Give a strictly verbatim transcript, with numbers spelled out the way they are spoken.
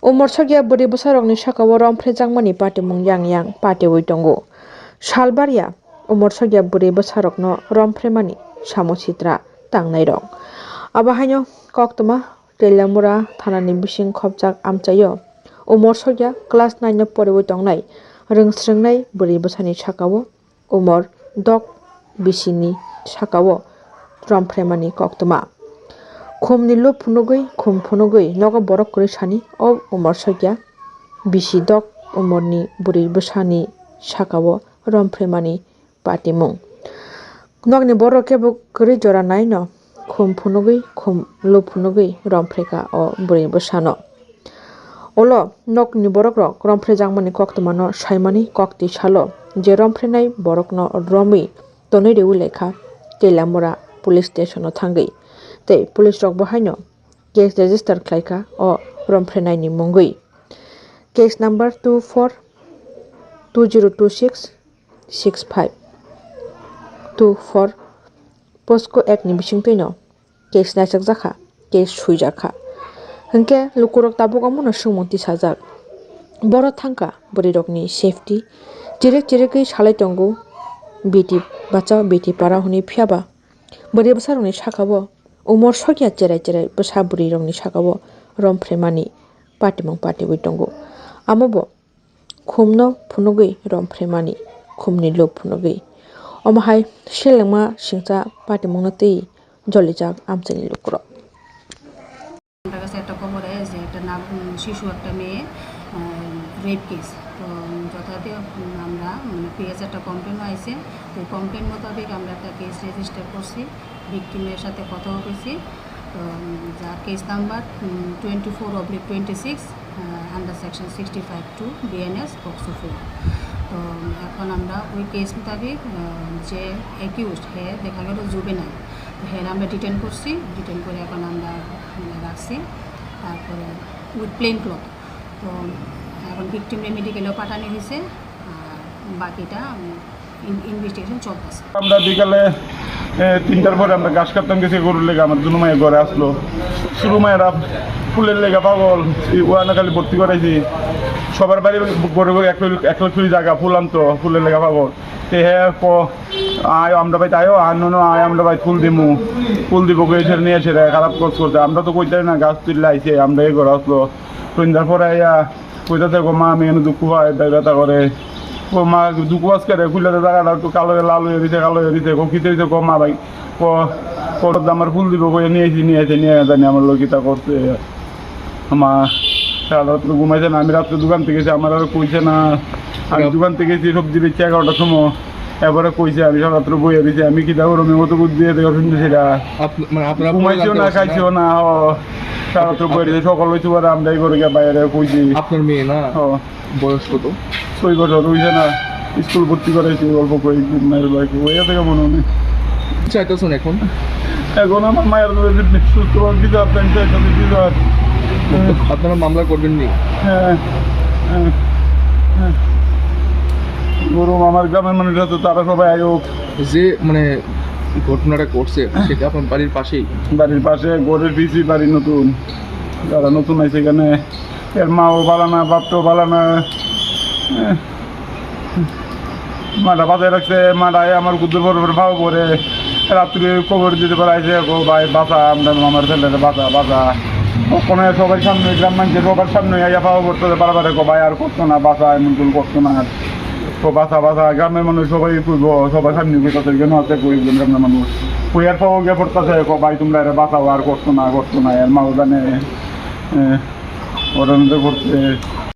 Umor sokya bwrwi bwsarokni sakao romphrejakmani patimung yang yang patiwi tongo. Salbarya umor sokya bwrwi bwsarokno romphreimani samo sitra tangnairok. Abo haino koktwma Teliamura thanani bising khopjak amchaio umor sokya class nine no poriwi tongnai rwngsrwngnai bwrwi bwsani sakao umor dok bisini sakao romphreimani koktwma. Khumni lup phunugwi, khum phunugwi nogo borok kwrwi sani o umor sokya bisi dok umorni bwrwi bwsani sakao romphreimani patimung. Nokni borok kebo kwrwi jora naino khum phunugwi, khum lup phunugwi romphrekha o bwrwi bwsano. Ulo nokni borokrok romphrejakmani koktwmano saimani koktwi salo je romphrwnai borokno romwi tonwi rwi lekha Teliamura police stationo thangwi tei police rokbo haino case register khlaikha o romphrenaini mungwi. Case number two four two zero two six six five two four POCSO Act ni bisingtwino case naisakjakha, case swijakha. Hinkhe lukurok tabuk omono swngmung tisajak. Boro thangkha bwrwirokni safety. Chirik chirikwi salai tongo beti bachao beti parao hwnwi, phiyaba bwrwi bwsarokni sakao umor sokya cherai cherai bwsa bwrwirokni sakao romphreimani patimung patiwi tongo. Amobo khumno phunugwi romphreimani, khumni lup phunugwi. Omo hai selengma singcha patimungno twi jolijak amchaini lukurok. আমার কাছে একটা খবর এসে যে একটা নাম, উম, শিশু একটা মেয়ে, আহ, রেপ কেস। তো, উম, যথারীতি, উম, আমরা, মানে, পিএস একটা কমপ্লেন আইছে। তো, কমপ্লেন মোতাবেক আমরা একটা কেস রেজিস্টার করছি, ভিকটিমের সাথে কথাও কইছি। তো, উম, যার case number, um, twenty four oblique twenty six, uh, under section sixty five two BNS POCSO four. তো, উম, এখন আমরা ওই কেস মোতাবেক, আহ, যে অ্যাকিউজড, হে দেখা গেল জুবেনাইল। তো, হেরে আমরা ডিটেন করছি, ডিটেন করে এখন আমরা, মানে, রাখছি। তারপরে উইথ প্লেন ক্লথ। তো, এখন ভিকটিমরে মেডিকেলেও পাঠানো হয়েছে, আর বাকিটা, উম, ইন-, ইনভেস্টিগেশন চলতেছে। আমরা বিকালে, এ, তিনটার পরে আমরা ঘাস কাটতাম গেছি গরুর লেগে, আমার দুনো মায়ের ঘরে আসলো। শুরু মায়েরা ফুলের লেগে পাগল, এই ওয়ানা খালি ভর্তি করাইছি। সবার বাড়ি ঘরে ঘরে এক লাখ, এক লাখ ফুল জায়গা ফুল আনতো, ফুলের লেগে পাগল। তে হে ক-, আয় আমরা ভাই তাইও, আর নো, নো, আয় আমরা ভাই ফুল দিমু, ফুল দিব কই এসে নিয়ে এসে রে, খারাপ কাজ করছে। আমরা তো কইতাই না, গাছ তুললে আইছে, আমরা এই ঘরে আসলো। সন্ধ্যার পরে আইয়া কইতাছে, "গো মা, আমি এনে দুঃখ পাই, ব্যথা করে।" ও মা, দুঃখ পাস করে, খুলে তো জায়গাটা একটু কালো হয়ে লাল হয়ে দিছে, কালো হয়ে দিছে। ও কিতে হইছে, গো মা ভাই, ক-, কত আমার ফুল দিব, কই নিয়ে এসে, নিয়ে এসে, নিয়ে জানি আমার লোক কিতা করছে। মা সারা রাত্র ঘুমাইছে না, আমি রাত্রে দোকান থেকে গেছি, আমার আর কইছে না। আমি আপ- দোকান থেকে গেছি সবজি বেচছি এগারোটার সময়, এবারে কইছে আমি সারা রাত্র বইয়া রইছি, আমি কিতা করবো, আমি অত বুদ্ধি দিয়ে দেখো শুনছি সেটা। আপ-, মানে আপনারা ঘুমাইছিও জানতে না, পারছেন না? খাইছিও না, ও, সারা রাত্র বইয়া রইছি, সকাল হইতে পারে আমরা এই করে গিয়ে বাইরে কইছি। আপনার মেয়ে না? ও। বয়স কত? ছয় বছর হইছে না, স্কুল ভর্তি করাইছি অল্প কয়েকদিন, মায়ের বাড়ি হইয়া থেকে মনে হয়। চাইতেছেন এখন? এখন আমার মায়ের বাড়ি সুস্থ বিচার চাই, চাইতেছি বিচার। আপনারা মামলা করবেন নি? হ্যাঁ, হ্যাঁ, হ্যাঁ। গরু আমার গ্রামের মানুষ আছে, তারা সবাই আয়োগ। যে মানে ঘটনাটা ঘটছে, সেটা আপনার বাড়ির পাশেই? বাড়ির পাশে, ঘরের পিছে বাড়ি নতুন। যারা নতুন আছে এখানে, এর মাও ভালো না, বাপটাও ভালো না। হ্যাঁ। মাটা বাজায় রাখছে, মাটায় আমার কুদ্দুর পর পর ভাও পরে। রাত্রে খবর দিতে পারে, আইসে, "গো ভাই, বাঁচা, আমরা আমার ছেলেরে বাঁচা, বাঁচা।" ওখানে সবার সামনে, গ্রাম মানুষের সবার সামনে আইয়া ভাও পড়তে পারে, বারে বারে, "গো ভাই, আর করতো না, বাঁচা, এমন ভুল করতো না।" তো বাসা, বাসা, গ্রামের মানুষ সবাই কইবো, সবার সামনে কইতাছে, কেন আছে কই গ্রামের মানুষ? কই আর পাওয়া গিয়া পড়তাছে, কো ভাই, তোমরা এরা বাঁচাও, আর করতো না, করতো না, এর মাও জানে, এ, ওরা মধ্যে করছে।